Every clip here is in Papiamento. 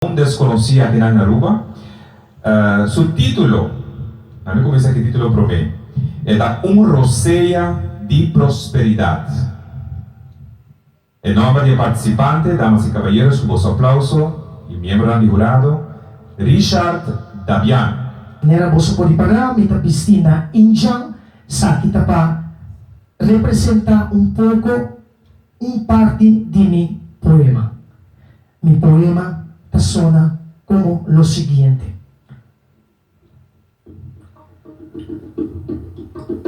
Un deskonosí akinan na Aruba. Su título, na mi kuminsá ku e título promé, e ta Un rosea di prosperidat. E nòmber di e partisipante, damas i kabayeros, ku boso aplauso i miembronan di hurado, Richard Dabian. Manera boso por ripará, mi ta bistí na Indjan, esaki ta pa representá un poko un parti di mi poema. Mi poema ta sona como lo siguiente.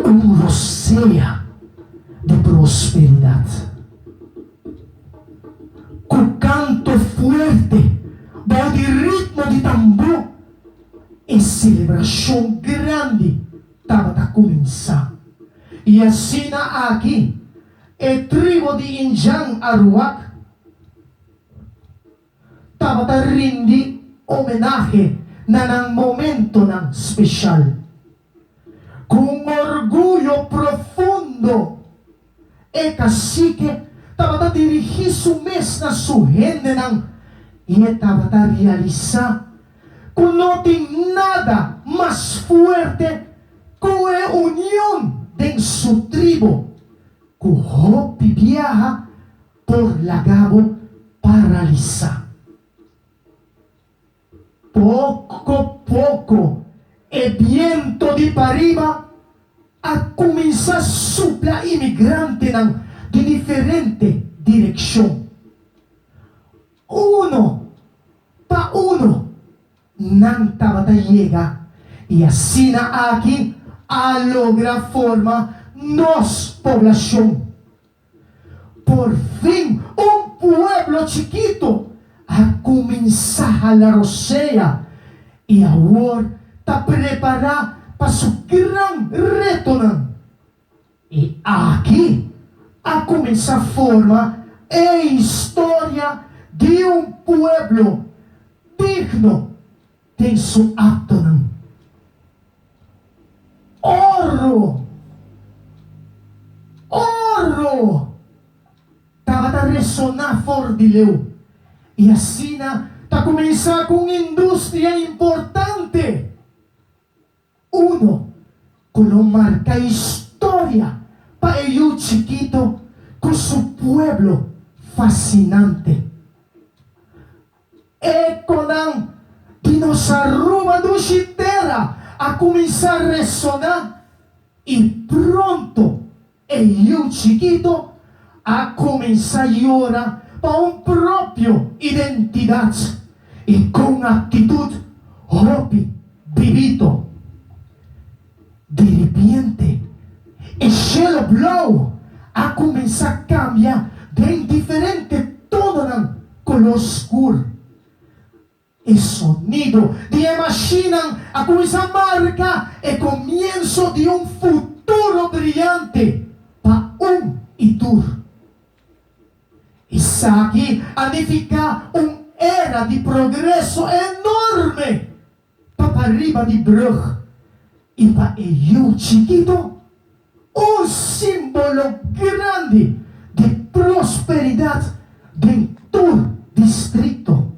Un rosea di prosperidad. Cu canto fuerte bou di ritmo di tambú e celebracion grandi tabata cuminsa. Y asina aki e tribo di Indjan Aruak tabata rindi homenahe na nan momentonan special. Cu un orguyo profundo e cacique tabata dirigi su mes na su hendenan y e tabata realisa cu no tin nada mas fuerte cu e union den su tribo cu hopi biaha por laga bo paralisá. Poko poko e biento di pariba a kuminsá supla imigrantenan di diferente direkshon. Uno pa uno nan tabata yega i asina aki a logra forma nos poblashon. Por fin un pueblo chikito a kuminsá hala rosea i awor ta prepará pa su gran retonan. I aki a kuminsá forma e historia di un pueblo digno den su aktonan. Oro! Oro! Tabata resoná for di leu. I asina ta kuminsá ku un industria importante, uno ku lo marka historia pa e yu chikito ku su pueblo fasinante. Econan di nos Aruba dushi tera a cuminsa resona y pronto e yiu chikito a cuminsa yora pa un propio identidad y con actitud hopi bibito. Diripiente e shelo blou a kuminsá kambia den diferente tononan koló skur. E sonido di e mashinnan a kuminsá marka e komienso di un futuro briante pa un i tur. Esaki a nifiká un era di progreso enorme pa pariba di brug i pa e yu chikitu, un símbolo grandi di prosperidat den tur distrikto.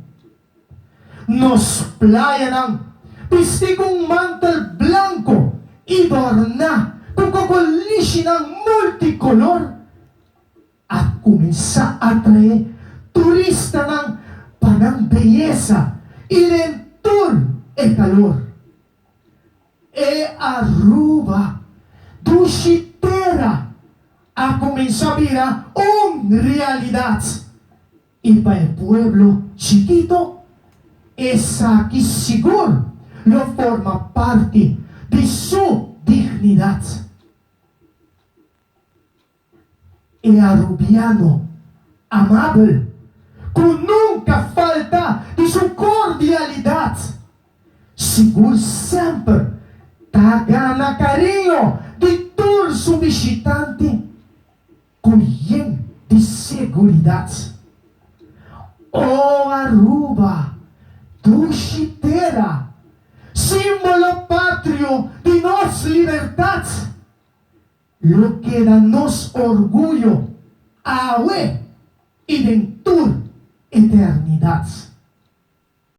Nos playanan bisti ku un mantel blanku i dòrná ku kokolishinan multikolor a kuminsá atraé turistanan pa nan beyesa i den tur e kalor. E Aruba, dushi tera, a kuminsá bira un realidat i pa e pueblo chikito esaki sigur lo forma parti di su dignidat. E Arubiano amabel cu nunca falta di su cordialidad, sigur semper ta gana cariño di tur su bishitante cu yen di seguridad. O Aruba, dushi tera, simbolo patrio di nos libertad! Lo keda nos orguyo awe i den tur eternidat.